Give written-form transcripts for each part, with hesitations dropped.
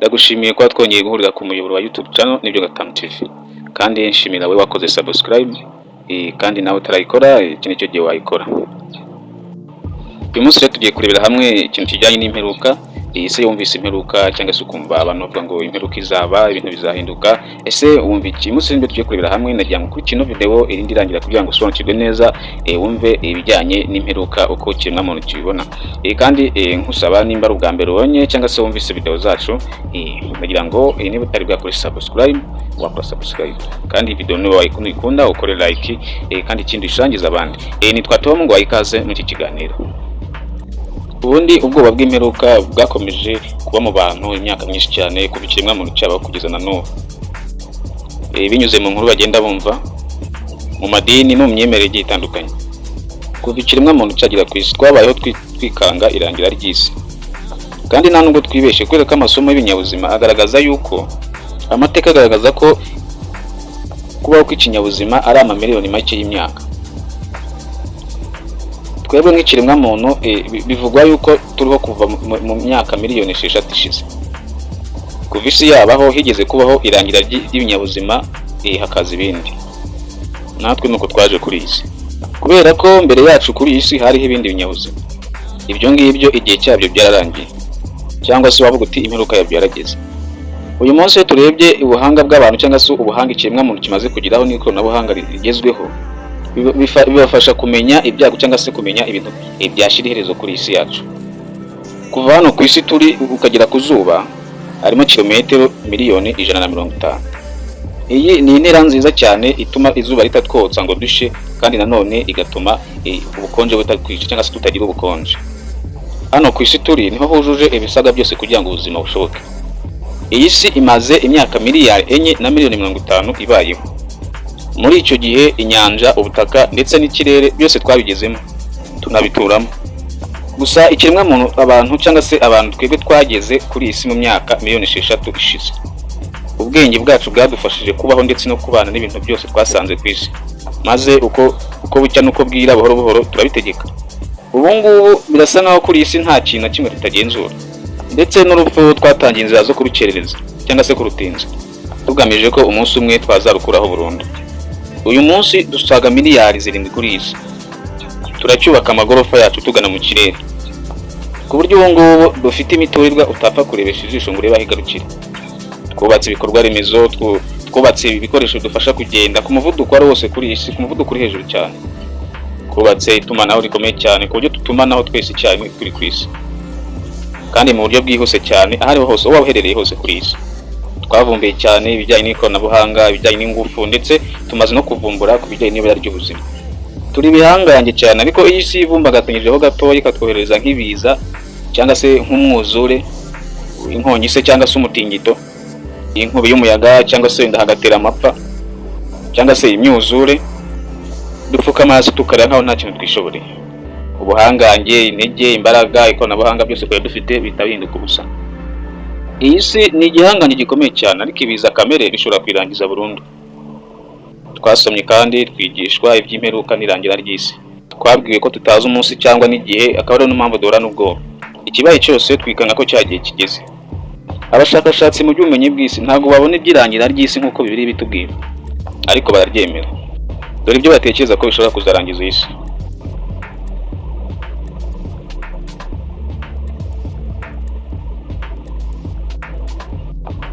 Ndagushimiye kuba twongeye guhurira ku muyoboro wa YouTube channel Nibyo Gatanu TV. Kandi nshimira wowe wakoze subscribe, kandi nawe utarayikora, iki nicyo gihe wayikora. Uyu munsi rero tugiye kurebera hamwe ikintu kijyanye n'imperuka. Iyi se wumvise imperuka, cyangwa se ukumva abantu bavuga ngo imperuka izaba, ibintu bizahinduka, ese wumva iki? Uyu munsi nibyo tugiye kurebera hamwe. Nagira ngo kuri kino video irindi irangira kugira ngo usobanukirwe neza, wumve ibijyanye n'imperuka uko ikiremwamuntu kibibona. Kandi nkusaba, nimba ari ubwa mbere ubonye cyangwa se wumvise video zacu, ndagira ngo niba utari bwakore subscribe, wakora subscribe, kandi video niba wayikunda ukore like, kandi ikindi ushangiza abandi. Nitwa Tom, ngo ikaze muri iki kiganiro. Ubundi ubwoba bw'imperuka bwakomeje kuba mu bantu imyaka myinshi cyane, kuva ikiremwamuntu cyabaho kugeza na n'ubu, binyuze mu nkuru bagenda bumva mu madini no mu myemerere igiye itandukanye. Kuva ikiremwamuntu cyagera ku isi, twabayeho twikanga irangira ry'isi, kandi nta nubwo twibeshye, kubera ko amasomo y'ibinyabuzima agaragaza yuko amateka agaragaza ko kubaho kw'ikinyabuzima ari amamiliyoni make y'imyaka. Twebwe nk'ikiremwamuntu, bivugwa yuko turiho kuva mu myaka miliyoni 6 ishize. Kuva isi yabaho, higeze kubaho irangira ry'ibinyabuzima, hakaza ibindi. Natwe nuko twaje kuri iyi si, kubera ko mbere yacu kuri iyi si hariho ibindi binyabuzima. Ibyo ngibyo igihe cyabyo byararangiye, cyangwa se wavuga uti imperuka yabyo yarageze. Uyu munsi iyo turebye ubuhanga bw'abantu, cyangwa se ubuhanga ikiremwamuntu kimaze kugeraho n'ikoranabuhanga rigezweho, bibafasha kumenya ibyago cyangwa se kumenya ibintu byashyira iherezo kuri iyi si yacu. Kuva hano ku isi turi ukagera ku zuba harimo kilometero miliyoni 150. Iyi ni intera nziza cyane ituma izuba ritatwotsa ngo dushe, kandi nanone igatuma ubukonje butatwica cyangwa se tutagira ubukonje. Hano ku isi turi niho hujuje ibisabwa byose kugira ngo ubuzima bushoboke. Iyi si imaze imyaka miliyari 4 na miliyoni 50 ibayeho. Muri icyo gihe inyanja, ubutaka ndetse n'ikirere byose twabigezemo, tunabituramo. Gusa ikiremwamuntu, abantu cyangwa se abantu twebwe twageze kuri iyi si mu myaka miliyoni 6 ishize. Ubwenge bwacu bwadufashije kubaho ndetse no kubana n'ibintu byose twasanze ku isi, maze uko bucya n'uko bwira, buhoro buhoro turabitegeka. Ubu ngubu birasa nkaho kuri iyi si nta kintu na kimwe tutagenzura, ndetse n'urupfu twatangiye inzira zo kurukerereza cyangwa se kurutinza, tugamije ko umunsi umwe twazarukuraho burundu. Uyu munsi dusaga miliyari 7 kuri iyi si. Turacyubaka amagorofa yacu tugana mu kirere, ku buryo ubu ngubu dufite imiturirwa utapfa kurebesha ijisho ngo urebe aho igarukira. Twubatse ibikorwa remezo, twubatse ibikoresho bidufasha kugenda ku muvuduko wari wose kuri iyi si, ku muvuduko uri hejuru cyane. Twubatse itumanaho rikomeye cyane, ku buryo tutumanaho twese icyarimwe turi ku isi, kandi mu buryo bwihuse cyane, aho ariho hose waba uherereye hose kuri iyi si. Twavumbuye cyane ibijyanye n'ikoranabuhanga, ibijyanye n'ingufu, ndetse tumaze no kuvumbura ku bijyanye n'ibura ry'ubuzima. Turi ibihangange cyane, ariko iyo isi yivumbagatanyijeho gatoya ikatwohereza nk'ibiza cyangwa se nk'umwuzure, inkongi se cyangwa se umutingito, inkubi y'umuyaga, cyangwa se wenda hagatera amapfa cyangwa se imyuzure, dupfukama hasi tukareba nkaho nta kintu twishoboreye. Ubuhangange, intege, imbaraga, ikoranabuhanga byose twari dufite bihita bihinduka ubusa. Iyi si ni igihangange gikomeye cyane, ariko ibiza kamere bishobora kwirangiza burundu. Twasomye kandi twigishwa iby'imperuka n'irangira ry'isi. Twabwiwe ko tutazi umunsi cyangwa n'igihe, akaba ariyo mpamvu duhorana ubwoba. Ikibaye cyose twikanga ko cya gihe kigeze. Abashakashatsi mu by'ubumenyi bw'isi ntabwo babona iby'irangira ry'isi nk'uko Bibiliya ibitubwira, ariko bararyemera. Dore ibyo batekereza ko bishobora kuzarangiza iyi si.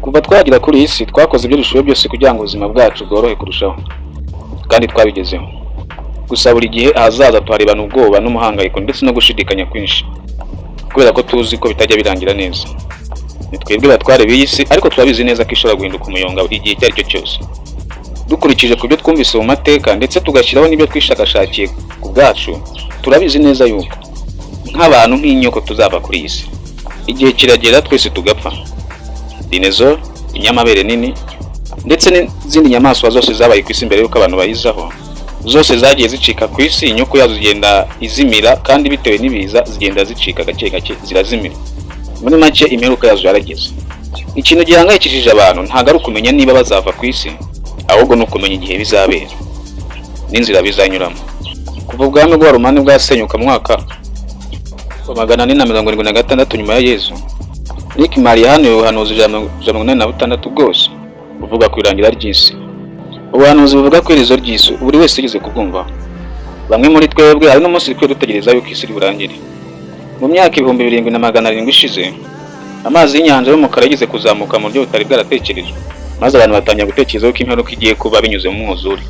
Kuva twagera kuri iyi si, twakoze ibyo dushoboye byose kugira ngo ubuzima bwacu bworohe kurushaho, kandi twabigezeho. Gusa buri gihe ahazaza tuharebana ubwoba n'umuhangayiko ndetse no gushidikanya kwinshi, kubera ko tuzi ko bitajya birangira neza. Ni twebwe batware b'iyi si, ariko turabizi neza ko ishobora guhinduka umuyonga igihe icyo ari cyo cyose. Dukurikije ku byo twumvise mu mateka ndetse tugashyiraho n'ibyo twishakashakiye ku bwacu, turabizi neza yuko nk'abantu, nk'inyoko, tuzava kuri iyi si. Igihe kiragera twese tugapfa. Dinosaur, inyamabere nini, ndetse n'izindi nyamaswa zose zabaye ku isi mbere y'uko abantu bayizaho, zose zagiye zicika ku isi. Inyoko yazo zigenda izimira, kandi bitewe n'ibiza zigenda zicika gake gake, zirazimira. Muri make, imperuka yazo yarageze. Ikintu gihangayikishije abantu ntabwo ari ukumenya niba bazava ku isi, ahubwo ni ukumenya igihe bizabera n'inzira bizanyuramo. Kuva ubwami bw'Abaromani bwasenyuka mu mwaka wa 476 nyuma ya Yezu, Rick Mari yahanuye ubuhanuzi 186 bwose buvuga ku irangira ry'isi. Ubuhanuzi buvuga ku iherezo ry'isi buri wese yigeze kubwumvaho. Bamwe muri twebwe hari n'umunsi twe dutegereza yuko isi iri burangire. Mu myaka 7700 ishize, amazi y'inyanja y'umukara yigeze kuzamuka mu buryo butari bwaratekerejwe, maze abantu batangira gutekereza ko imperuka igiye kuba binyuze mu mwuzure.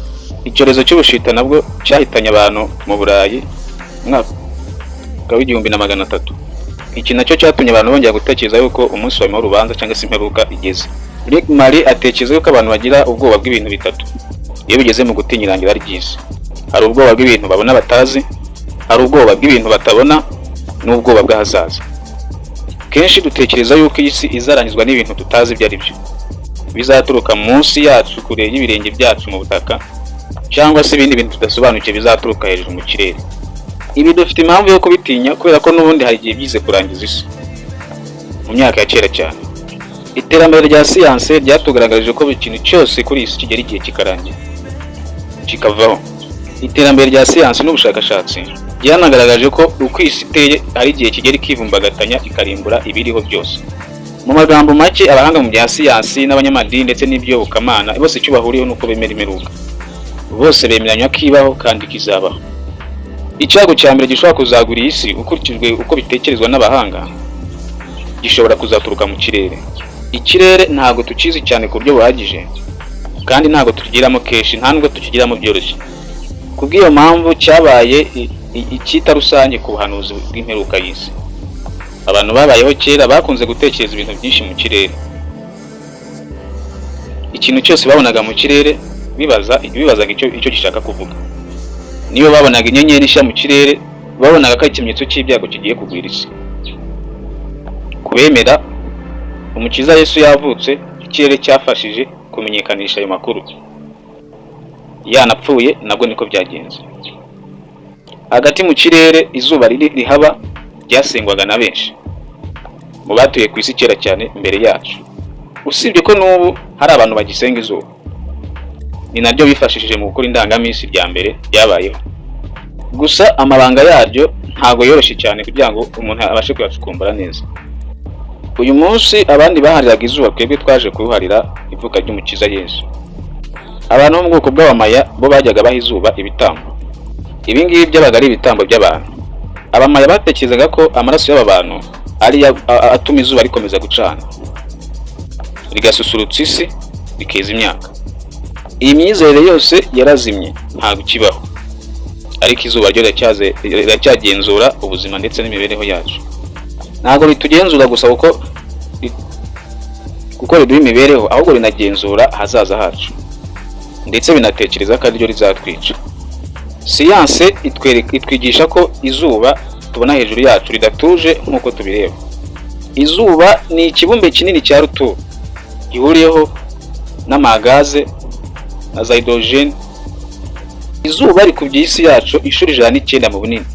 Icyorezo cy'ubushita nabwo cyahitanye abantu mu Burayi mu mwaka w'1300. Iki nacyo cyatumye abantu bongera gutekereza yuko umunsi wa nyuma w'urubanza cyangwa se imperuka igeze. Rick Mari atekereza yuko abantu bagira ubwoba bw'ibintu bitatu iyo bigeze mu gutinya irangira ry'isi. Hari ubwoba bw'ibintu babona batazi, hari ubwoba bw'ibintu batabona, n'ubwoba bw'ahazaza. Kenshi dutekereza yuko iyi si izarangizwa n'ibintu tutazi ibyo ari byo, bizaturuka munsi yacu, kure y'ibirenge byacu mu butaka, cyangwa se ibindi bintu tudasobanukiwe bizaturuka hejuru mu kirere. Ibi dufite impamvu yo kubitinya kubera ko n'ubundi hari igihe byize kurangiza isi mu myaka ya kera cyane. Iterambere rya siyanse ryatugaragarije ko buri kintu cyose kuri iyi si kigera igihe kikarangira, kikavaho. Iterambere rya siyansi n'ubushakashatsi ryanagaragaje ko uko isi iteye hari igihe kigera ikivumbagatanya, ikarimbura ibiriho byose. Mu magambo make, abahanga mu bya siyansi n'abanyamadini ndetse n'iby'iyobokamana bose icyo bahuriyeho ni uko bemera imperuka. Bose bemeranya ko ibaho kandi ko izabaho. Icyago cya mbere gishobora kuzagura iyi si, ukurikijwe uko bitekerezwa n'abahanga, gishobora kuzaturuka mu kirere. Ikirere ntabwo tukizi cyane ku buryo buhagije, kandi ntabwo tukigiramo kenshi, nta nubwo tukigiramo byoroshye. Kubw'iyo mpamvu cyabaye icyita rusange ku buhanuzi bw'imperuka y'isi. Abantu babayeho kera bakunze gutekereza ibintu byinshi mu kirere. Ikintu cyose babonaga mu kirere bibazaga icyo gishaka kuvuga. Niyo babonaga inyenyeri nshya mu kirere, babonaga ko ari ikimenyetso cy'ibyago kigiye kugwira isi. Kubemera Umukiza Yesu yavutse, ikirere cyafashije kumenyekanisha ayo makuru. Yanapfuye nabwo niko byagenze. Hagati mu kirere izuba riri rihaba ryasengwaga na benshi mu batuye ku isi kera cyane mbere yacu. Usibye ko n'ubu hari abantu bagisenga izuba, ni naryo bifashishije mu gukora indangaminsi rya mbere ryabayeho. Gusa amabanga yaryo ntago yoroshye cyane kugira ngo umuntu abashe kuyacukumbura neza. Uyu munsi abandi bahariraga izuba, twebwe twaje kuwuharira ivuka ry'Umukiza Yesu. Abantu bo mu bwoko bw'Abamaya bo bajyaga baha izuba ibitambo. Ibi ngibi byabaga ari ibitambo by'abantu. Abamaya batekerezaga ko amaraso y'aba bantu ari yo atuma izuba rikomeza gucana, rigasusurutsa isi, rikeza imyaka. Iyi myizerere yose yarazimye, ntabwo ikibaho, ariko izuba ryo riracyagenzura ubuzima ndetse n'imibereho yacu. Ntabwo ritugenzura gusa kuko riduha imibereho, ahubwo rinagenzura ahazaza hacu, ndetse binatekereza ko ariryo rizatwica. Siyanse itwigisha ko izuba tubona hejuru yacu ridatuje nk'uko tubireba. Izuba ni ikibumbe kinini cya rutura gihuriyeho n'amagaze na za hydrogen. Izuba rikubye isi yacu inshuro 109 mu bunini.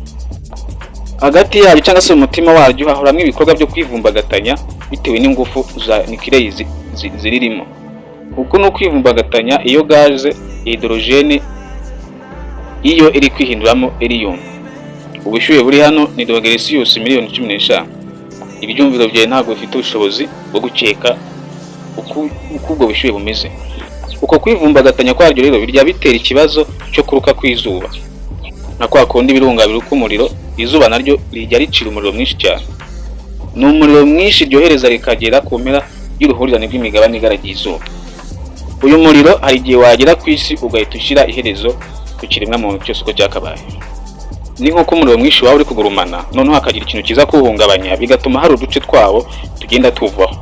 Hagati yaryo cyangwa se mu mutima waryo hahoramo ibikorwa byo kwivumbagatanya bitewe n'ingufu za nuclei ziririmo. Uku ni ukwivumbagatanya iyo gaze hydrogen iyo iri kwihinduramo helium. Ubushyuhe buri hano ni dogere Celsius 15,000,000. Ibyumviro byawe ntabwo bifite ubushobozi bwo gukeka uko ubwo bushyuhe bumeze. Uko kwivumbagatanya kwaryo rero bijya bitera ikibazo cyo kuruka kw'izuba. Nka kwa kundi ibirunga biruka umuriro, izuba naryo rijya ricira umuriro mwinshi cyane. Ni umuriro mwinshi ryohereza rikagera ku mpera y'uruhurirane rw'imigabane igaragiye izuba. Uyu muriro hari igihe wagera ku isi ugahita ushyira iherezo ku kiremwamuntu cyose uko cyakabaye. Ni nk'uko umuriro mwinshi waba uri kugurumana, noneho hakagira ikintu kiza kuwuhungabanya, bigatuma hari uduce twawo tugenda tuvaho,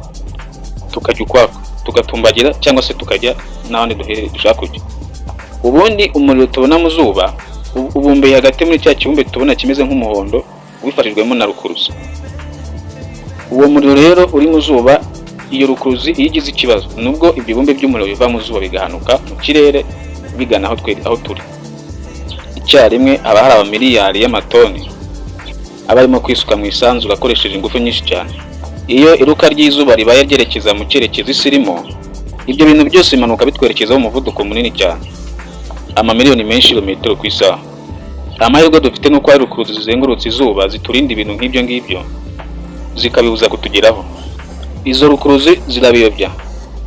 tukajya ukwako, tugatumbagira cyangwa se tukajya n'ahandi duherereye dushaka kujya. Ubundi umuriro tubona mu zuba ubumbeye hagati muri cya kibumbe tubona kimeze nk'umuhondo, wifashijwemo na rukuruzi. Uwo muriro rero uri mu zuba, iyo rukuruzi iyo igize ikibazo, nubwo ibyo bibumbe by'umuriro biva mu zuba bigahanuka mu kirere bigana aho turi icyarimwe, haba hari amamiliyari y'amatoni aba arimo kwisuka mu isanzure akoresheje ingufu nyinshi cyane. Iyo iruka ry'izuba ribaye ryerekeza mu cyerekezo isi irimo, ibyo bintu byose bimanuka bitwerekezaho umuvuduko munini cyane, amamiliyoni menshi kilometero ku isaha. Amahirwe dufite ni uko hari rukuruzi zizengurutse izuba ziturinda ibintu nk'ibyo ngibyo, zikabibuza kutugeraho. Izo rukuruzi zirabiyobya,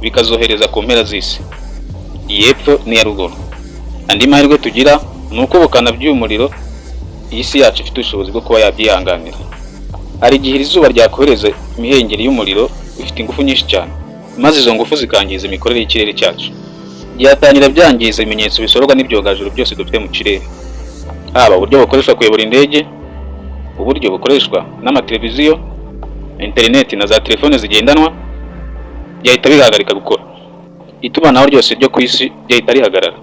bikazohereza ku mpera z'isi, iy'epfo n'iya ruguru. Andi mahirwe tugira ni uko ubukana by'uyu muriro iyi si yacu ifite ubushobozi bwo kuba yabyihanganira. Hari igihe iri zuba ryakohereza imihengeri y'umuriro ifite ingufu nyinshi cyane, maze izo ngufu zikangiza imikorere y'ikirere cyacu. Byatangira byangiza ibimenyetso bisohorwa n'ibyogajuru byose dufite mu kirere, haba uburyo bukoreshwa kuyobora indege, uburyo bukoreshwa n'amateleviziyo, interineti na za telefone zigendanwa, byahita bihagarika gukora. Itumanaho ryose ryo ku isi ryahita rihagarara.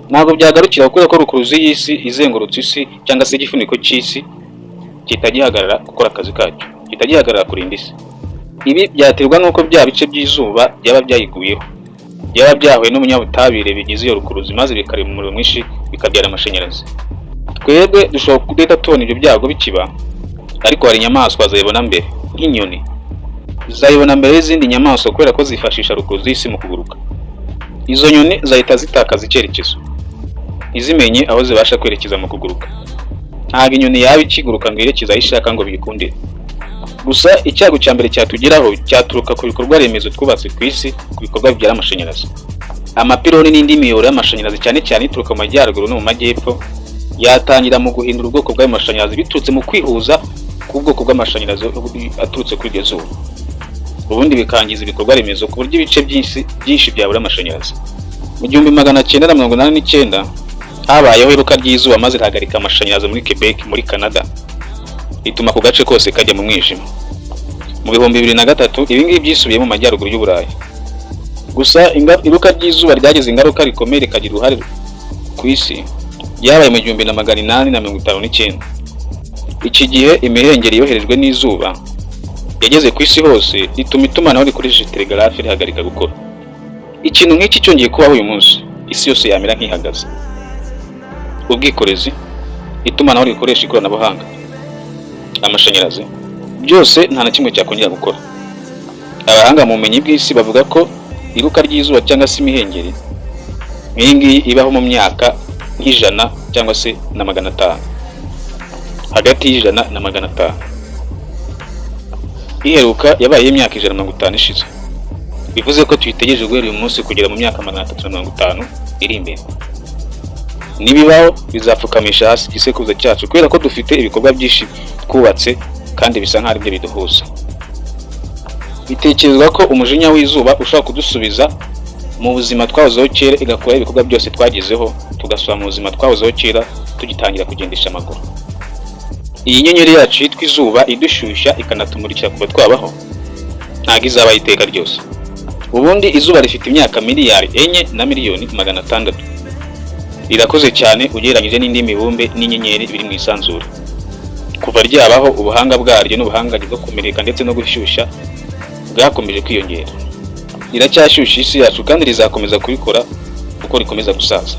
Ntabwo byagarukira, kubera ko rukuruzi y'isi izengurutse isi cyangwa se igifuniko cy'isi gihita gihagarara gukora akazi kacyo, gihita gihagarara kurinda isi. Ibi byaterwa n'uko bya bice by'izuba byaba byayiguyeho, byaba byahuye n'ubunyabutabire bigize iyo rukuruzi, maze bikarema umuriro mwinshi, bikabyara amashanyarazi. Twebwe dushobora kudahita tubona ibyo byago bikiba, ariko hari inyamaswa zayibona mbere, nk'inyoni zayibona mbere y'izindi nyamaswa, kubera ko zifashisha rukuruzi y'isi mu kuguruka. Izo nyoni zahita zitakaza icyerekezo, ntizimenye aho zibasha kwerekeza mu kuguruka. Ntabwo inyoni yaba ikiguruka ngo yerekeze aho ishaka ngo biyikundire. Gusa icyago cya mbere cyatugeraho cyaturuka ku bikorwa remezo twubatse ku isi, ku bikorwa bibyara amashanyarazi. Amapironi n'indi miyoboro y'amashanyarazi, cyane cyane ituruka mu majyaruguru no mu majyepfo, yatangira mu guhindura ubwoko bw'ayo mashanyarazi biturutse mu kwihuza k'ubwoko bw'amashanyarazi aturutse kuri iryo zuba, ubundi bikangiza ibikorwa remezo ku buryo ibice byinshi byinshi byabura amashanyarazi. Mu 1989 habayeho iruka ry'izuba, maze rihagarika amashanyarazi muri Quebec muri Canada, rituma ako gace kose kajya mu mwijima. Mu 2003 ibi ngibi byisubiye mu majyaruguru y'Uburayi. Gusa iruka ry'izuba ryagize ingaruka rikomeye, rikagira uruhare ku isi, ryabaye mu 1859. Iki gihe imihengeri yoherejwe n'izuba yageze ku isi hose, ituma itumanaho rikoresheje telegarafe rihagarika gukora. Ikintu nk'iki cyongeye kubaho uyu munsi, isi yose yamera nk'ihagaze. Ubwikorezi, itumanaho rikoresha ikoranabuhanga, amashanyarazi, byose nta na kimwe cyakongera gukora. Abahanga mu bumenyi bw'isi bavuga ko iruka ry'izuba cyangwa se imihengeri nk'iyi ngiyi ibaho mu myaka nk'ijana cyangwa se na 500, hagati y'100 na 500. Iheruka yabaye y'imyaka 150 ishize, bivuze ko tuyitegereje guhera uyu munsi kugera mu myaka 350 iri imbere. Nibibaho bizapfukamisha hasi igisekuruza cyacu, kubera ko dufite ibikorwa byinshi twubatse kandi bisa nk'aho aribyo biduhuza. Bitekerezwa ko umujinya w'izuba ushobora kudusubiza mu buzima twahozeho kera, igakuraho ibikorwa byose twagezeho, tugasubira mu buzima twahozeho kera tugitangira kugendesha amaguru. Iyi nyenyeri yacu yitwa izuba, idushyushya ikanatumurikira kuva twabaho, ntabwo izabaho iteka ryose. Ubundi izuba rifite imyaka miliyari 4 na miliyoni 600. Rirakoze cyane ugereranyije n'indi mibumbe n'inyenyeri biri mu isanzure. Kuva ryabaho, ubuhanga bwaryo n'ubuhangange bwo kumurika ndetse no gushyushya bwakomeje kwiyongera. Riracyashyushya isi yacu kandi rizakomeza kubikora uko rikomeza gusaza.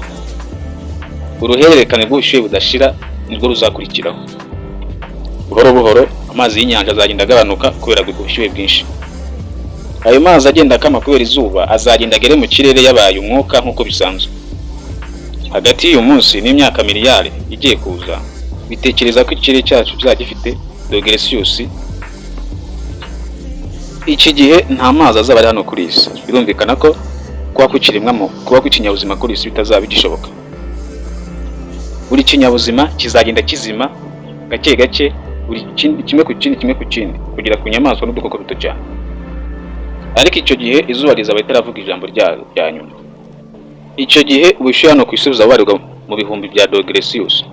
Uruhererekane rw'ubushyuhe budashira nirwo ruzakurikiraho. Buhoro buhoro amazi y'inyanja azagenda agabanuka kubera ubushyuhe bwinshi. Ayo mazi agenda akama kubera izuba azagenda agere mu kirere yabaye umwuka nk'uko bisanzwe. Hagati y'uyu munsi n'imyaka miliyari igiye kuza, bitekereza ko ikirere cyacu kizajya gifite dogere Celsius. Iki gihe nta mazi azaba ari hano kuri iyi si. Birumvikana ko kuba kw'ikiremwamo, kuba kw'ikinyabuzima kuri iyi si bitazaba bigishoboka. Buri kinyabuzima kizagenda kizima gake gake, buri kimwe ku kindi, kimwe ku kindi, kugera ku nyamaswa n'udukoko duto cyane. Ariko icyo gihe izuba rizaba ritaravuga ijambo ryayo rya nyuma. Icyo gihe ubushyuhe hano ku isi buzaba bubarirwa mu bihumbi bya dogere Celsius.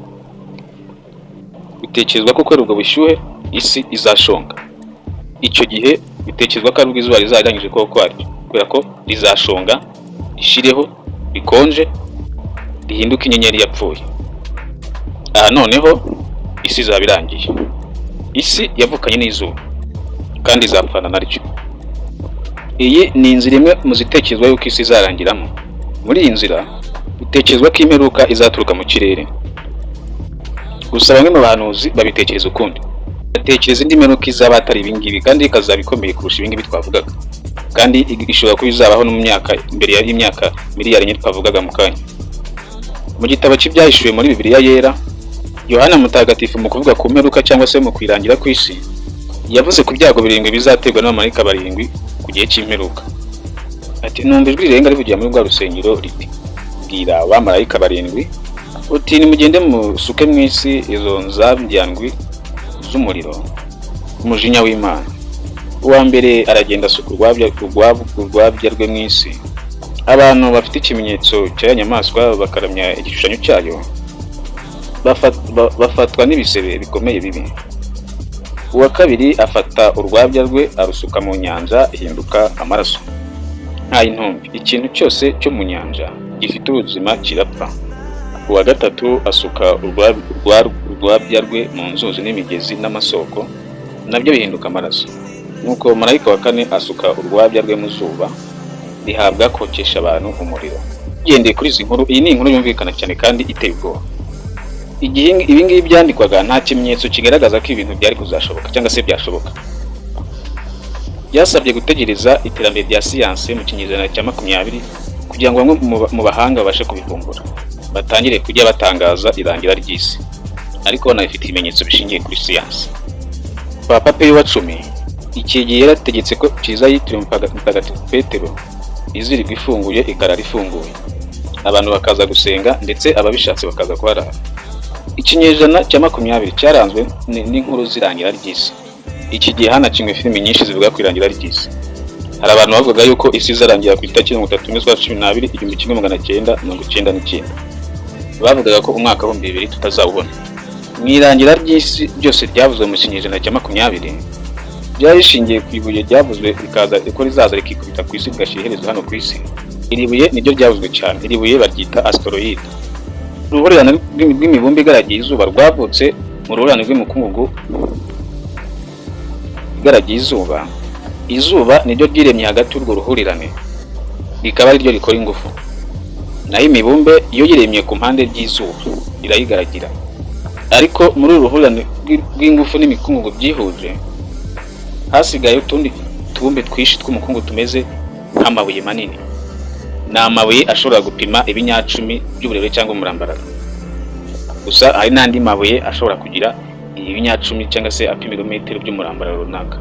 Bitekerezwa ko kubera ubwo bushyuhe isi izashonga. Icyo gihe bitekerezwa ko aribwo izuba rizaba rirangije kubaho kwaryo, kubera ko rizashonga, rishireho, rikonje, rihinduke inyenyeri yapfuye. Aha noneho isi izaba irangiye. Isi yavukanye n'izuba kandi izapfana naryo. Iyi ni inzira imwe mu zitekerezwa yuko isi izarangiramo. Muri iyi nzira bitekerezwa ko imperuka izaturuka mu kirere. Gusa bamwe mu bahanuzi babitekereza ukundi, batekereza indi mperuka izaba atari ibingibi, kandi ikazaba ikomeye kurusha ibingibi twavugaga, kandi ishobora kuba izabaho no mu myaka mbere y'imyaka miliyari 4 twavugaga mu kanya. Mu gitabo cy'Ibyahishuwe muri Bibiliya Yera, Yohana Mutagatifu mu kuvuga ku mperuka cyangwa se mu kwirangira kw'isi Yavuze ku byago birindwi bizaterwa n'abamarayika barindwi ku gihe cy'imperuka. Ati: "Numva ijwi rirenga rivugira muri rwa rusengero riti: 'Bwira abamarayika barindwi uti: Nimugende musuke mu isi izo nzabya ndwi z'umuriro, umujinya w'Imana.' Uwa mbere aragenda asuka urwabya rwe mu isi. Abantu bafite ikimenyetso cya ya nyamaswa bakaramya igishushanyo cyayo bafatwa n'ibisebe bikomeye bibi. Uwa kabiri afata urwabya rwe arusuka mu nyanja, ihinduka amaraso nk'ay'intumbi. Ikintu cyose cyo mu nyanja gifite ubuzima kirapfa. Uwa gatatu asuka urwabya rwe mu nzuzi n'imigezi n'amasoko, nabyo bihinduka amaraso. Nuko marayika wa kane asuka urwabya rwe mu zuba, rihabwa kokesha abantu umuriro." Tugendeye kuri izi nkuru, iyi ni inkuru yumvikana cyane kandi iteye ubwoba. Igihe ibi ngibi byandikwaga, nta kimenyetso kigaragaza ko ibintu byari kuzashoboka cyangwa se byashoboka. Byasabye gutegereza iterambere rya siyanse mu kinyejana cya 20 kugira ngo bamwe mu bahanga babashe kubivumbura, batangire kujya batangaza irangira ry'isi, ariko banabifite ibimenyetso bishingiye kuri siyanse. Papa Piyo wa X iki gihe yarategetse ko kiliziya yitiriwe Mutagatifu Petero izirirwa ifunguye, ikarara ifunguye, abantu bakaza gusenga, ndetse ababishatse bakaza kuharara. Ikinyejana cya 20 cyaranzwe n'inkuru z'irangira ry'isi. Iki gihe hanakinwe filimi nyinshi zivuga ku irangira ry'isi. Hari abantu bavugaga yuko isi izarangira ku itariki 31 z'ukwa 12, 1999. Bavugaga ko umwaka wa 2000 tutazawubona. Mu irangira ry'isi byose ryavuzwe mu kinyejana cya 20 byari bishingiye ku ibuye ryavuzwe rikaza ko rizaza rikikubita ku isi, rigashyira iherezo hano ku isi. Iri buye niryo ryavuzwe cyane. Iri buye baryita asteroid. Uruhurirane rw'imibumbe igaragiye izuba rwavutse mu ruhurirane rw'imikungugu igaragiye izuba. Izuba niryo ryiremye hagati y'urwo ruhurirane, rikaba ariryo rikora ingufu, naho imibumbe yo yiremye ku mpande ry'izuba, irayigaragira. Ariko muri uru ruhurirane rw'ingufu n'imikungugu byihuje, hasigaye utundi tubumbe twinshi tw'umukungugu tumeze nk'amabuye manini. Ni amabuye ashobora gupima ibinyacumi by'uburebure cyangwa umurambararo. Gusa hari n'andi mabuye ashobora kugira ibinyacumi cyangwa se apima ibirometero by'umurambararo runaka.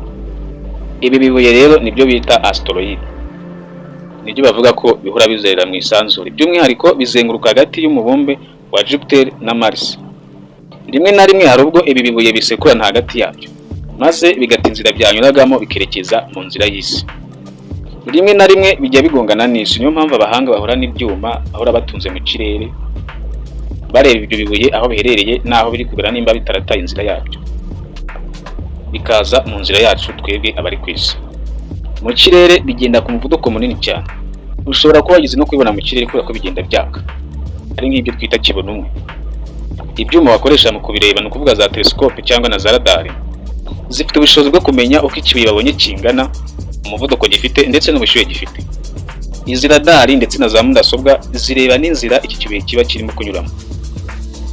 Ibi bibuye rero nibyo bita asteroid, nibyo bavuga ko bihora bizerera mu isanzure. By'umwihariko bizenguruka hagati y'umubumbe wa Jupiter na Mars. Rimwe na rimwe hari ubwo ibi bibuye bisekurana hagati yabyo, maze bigata inzira byanyuragamo, bikerekeza mu nzira y'isi. Rimwe na rimwe bijya bigongana n'isi. Niyo mpamvu abahanga bahora n'ibyuma bahora batunze mu kirere, bareba ibyo bibuye aho biherereye n'aho biri kugana, nimba bitarataye inzira yabyo bikaza mu nzira yacu twebwe abari ku isi. Mu kirere bigenda ku muvuduko munini cyane. Ushobora kuba wageze no kubibona mu kirere kubera ko bigenda byaka, ari nk'ibyo twita kibonumwe. Ibyuma bakoresha mu kubireba, ni ukuvuga za telescope cyangwa na za radari, zifite ubushobozi bwo kumenya uko ikibuye babonye kingana, umuvuduko gifite, ndetse n'ubushyuhe gifite. Izi radari ndetse na za mudasobwa zireba n'inzira iki kibuye kiba kirimo kunyuramo,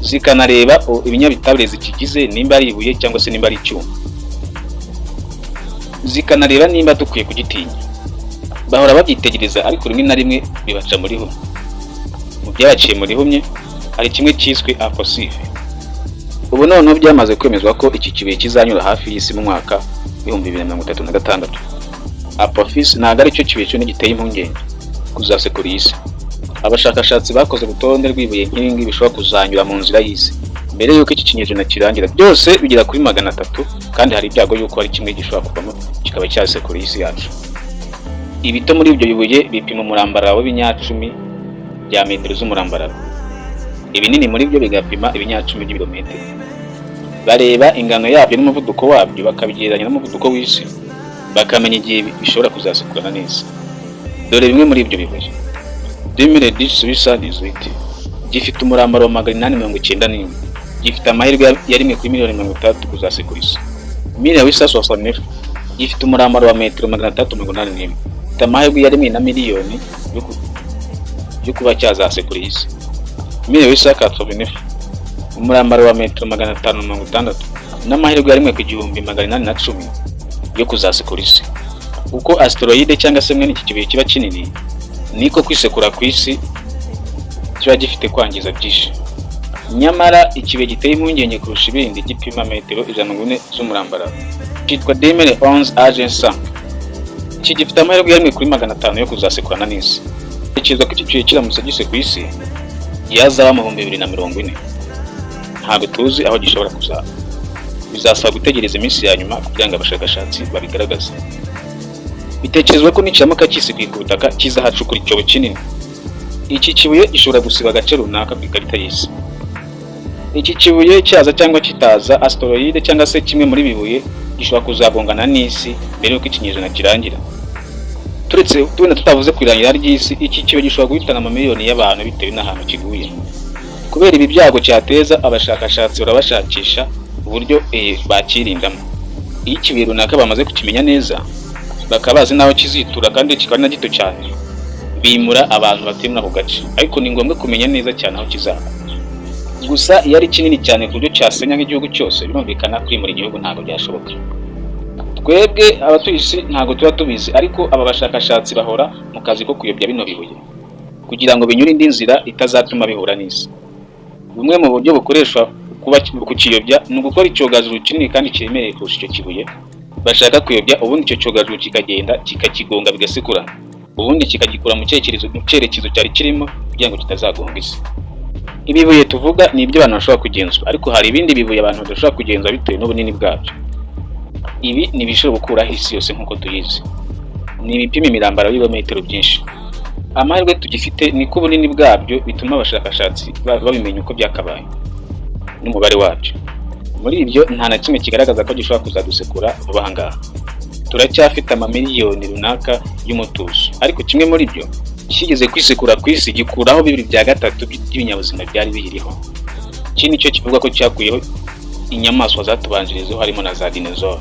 zikanareba ibinyabitabire zikigize, nimba ari ibuye cyangwa se nimba ari icyuma, zikanareba nimba dukwiye kugitinya. Bahora babyitegereza, ariko rimwe na rimwe bibaca muri humye. Mu byabaciye muri humye hari kimwe cyiswe Apophis. Ubu noneho byamaze kwemezwa ko iki kibuye kizanyura hafi y'isi mu mwaka wa 2036. Apophis ntabwo aricyo kibuye cyonyine giteye impungenge kuzasekura iyi si. Abashakashatsi bakoze urutonde rw'ibuye nk'iri bishobora kuzanyura mu nzira y'isi mbere y'uko iki kinyejana kirangira. Byose bigera kuri 300, kandi hari ibyago y'uko hari kimwe gishobora kuvamo kikaba cyasekura isi yacu. Ibito muri ibyo bibuye bipima umurambararo w'ibinyacumi bya metero z'umurambararo, ibinini muri byo bigapima ibinyacumi by'ibirometero. Bareba ingano yabyo n'umuvuduko wabyo, bakabigereranya n'umuvuduko w'isi, bakamenya igihe bishobora kuzasekurana neza. Dore bimwe muri ibyo bibuye: 2010 818 gifite umurambaro wa 891, gifite amahirwe ya rimwe kuri miliyoni 60 kuzasekura isi. 1869 gifite umurambaro wa metero 681, gifite amahirwe ya rimwe na miliyoni yo kuba cyazasekura isi. 1889, umurambaro wa metero 560, n'amahirwe ya rimwe ku 1810 yo kuzasekura isi. Uko asteroide cyangwa se mwene iki kibuye kiba kinini, niko kwisekura ku isi kiba gifite kwangiza byinshi. Nyamara ikibuye giteye impungenge kurusha ibindi gipima metero 140 z'umurambararo, cyitwa 2011 AG5. Iki gifite amahirwe ya 1 kuri 500 yo kuzasekurana n'isi. Tekereza ko iki kibuye kiramutse gisekuye isi, yazaba mu 2040. Ntabwo tuzi aho gishobora kuzaba. Bizasaba gutegereza iminsi ya nyuma kugira ngo abashakashatsi babigaragaze. Bitekerezwa ko nikiramuka kisekuye ku butaka, kizahacukura icyobo kinini. Iki kibuye gishobora gusiba agace runaka ku ikarita y'isi. Iki kibuye cyaza cyangwa kitaza, asteroid cyangwa se kimwe muri bibuye gishobora kuzagongana n'isi mbere y'uko ikinyejana kirangira. Turetse tubona tutavuze ku irangira ry'isi, iki kibuye gishobora guhitana amamiliyoni y'abantu bitewe n'ahantu kiguye. Kubera ibi byago cyateza, abashakashatsi barabashakisha uburyo bakirindamo. Iyo ikibuye runaka bamaze kukimenya neza, bakaba bazi n'aho kizitura, kandi kikaba ari na gito cyane, bimura abantu batuye muri ako gace. Ariko ni ngombwa kumenya neza cyane aho kizaba. Gusa iyo ari kinini cyane ku buryo cyasenya nk'igihugu cyose, birumvikana kwimura igihugu ntabwo byashoboka. Twebwe abatuye isi ntabwo tuba tubizi, ariko aba bashakashatsi bahora mu kazi ko kuyobya bino bibuye kugira ngo binyure indi nzira itazatuma bihura n'isi. Bumwe mu buryo bukoreshwa kuba kukiyobya ni ugukora icyogajuru kinini kandi kiremereye kurusha icyo kibuye bashaka kuyobya, ubundi icyo cyogajuru kikagenda kikakigonga bigasekurana, ubundi kikagikura mu cyerekezo cyari kirimo kugira ngo kitazagonga isi. Ibibuye tuvuga ni ibyo abantu bashobora kugenzura, ariko hari ibindi bibuye abantu badashobora kugenzura bitewe n'ubunini bwabyo. Ibi ni ibishobora gukuraho isi yose nk'uko tuyizi, ni ibipima imirambararo y'ibirometero byinshi. Amahirwe tugifite ni ko ubunini bwabyo bituma abashakashatsi babimenya uko byakabaye n'umubare wabyo. Muri ibyo nta na kimwe kigaragaza ko gishobora kuzadusekura vuba aha ngaha. Turacyafite amamiliyoni runaka y'umutuzo, ariko kimwe muri byo kigeze kwisekura ku isi, gikuraho 2/3 by'ibinyabuzima byari biyiriho. Iki ni cyo kivuga ko cyakuyeho inyamaswa zatubanjirijeho, harimo na za dinosaur.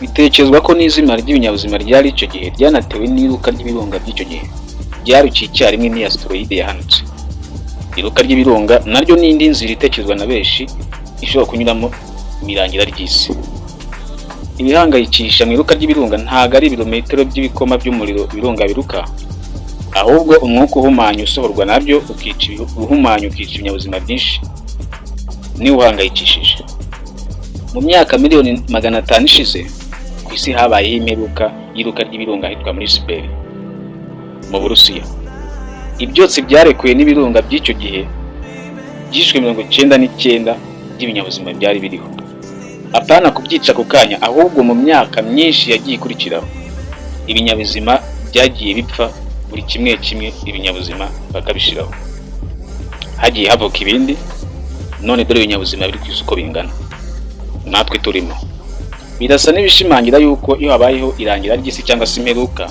Bitekerezwa ko n'izima ry'ibinyabuzima ryari icyo gihe ryanatewe n'iruka ry'ibirunga by'icyo gihe byarukiye icyarimwe n'iyi asteroid yahanutse. Iruka ry'ibirunga naryo ni indi nzira itekerezwa na benshi ishobora kunyuramo imirangira ry'isi. Ibihangayikisha mu iruka ry'ibirunga ntabwo ari ibirometero by'ibikoma by'umuriro ibirunga biruka, ahubwo umwuka uhumanya usohorwa nabyo ukica uhumanya, ukica ibinyabuzima byinshi, niwo uhangayikishije. Mu myaka miliyoni 500 ishize, ku isi habayeho imperuka y'iruka ry'ibirunga ahitwa muri Siberi mu Burusiya. Ibyotsi byarekuwe n'ibirunga by'icyo gihe byishwe 99 by'ibinyabuzima byari biriho. Apana kubyica ako kanya, ahubwo mu myaka myinshi yagiye ikurikiraho, ibinyabuzima byagiye bipfa buri kimwe kimwe, ibinyabuzima bakabishiraho, hagiye havuka ibindi. None dore ibinyabuzima biri ku isi uko bingana, natwe turimo. Birasa n'ibishimangira yuko iyo habayeho irangira ry'isi cyangwa se imperuka,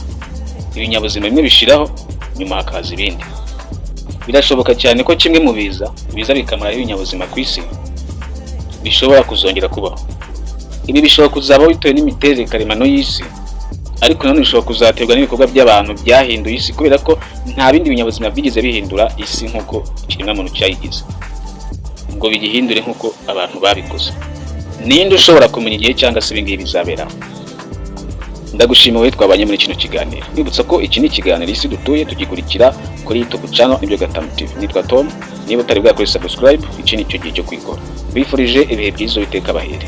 ibinyabuzima bimwe bishiraho, nyuma hakaza ibindi. Birashoboka cyane ko kimwe mu biza biza bikamaraho ibinyabuzima ku isi bishobora kuzongera kubaho. Ibi bishobora kuzabaho bitewe n'imiterere karemano y'isi, ariko nanone bishobora kuzaterwa n'ibikorwa by'abantu byahinduye isi, kubera ko nta bindi binyabuzima byigeze bihindura isi nk'uko ikiremwamuntu cyayigize, ngo bigihindure nk'uko abantu babikoze. Ninde ushobora kumenya igihe cyangwa se ibingibi bizaberaho? Ndagushima wowe twabanye muri kino kiganiro. Nibutsa ko iki ni ikiganiro Isi Dutuye, tugikurikira kuri YouTube channel Nibyo Gatanu TV. Nitwa Tom. Niba utari bwakore subscribe, iki ni cyo gihe cyo kwikora. Bifurije ibihe byiza, Uwiteka bahere.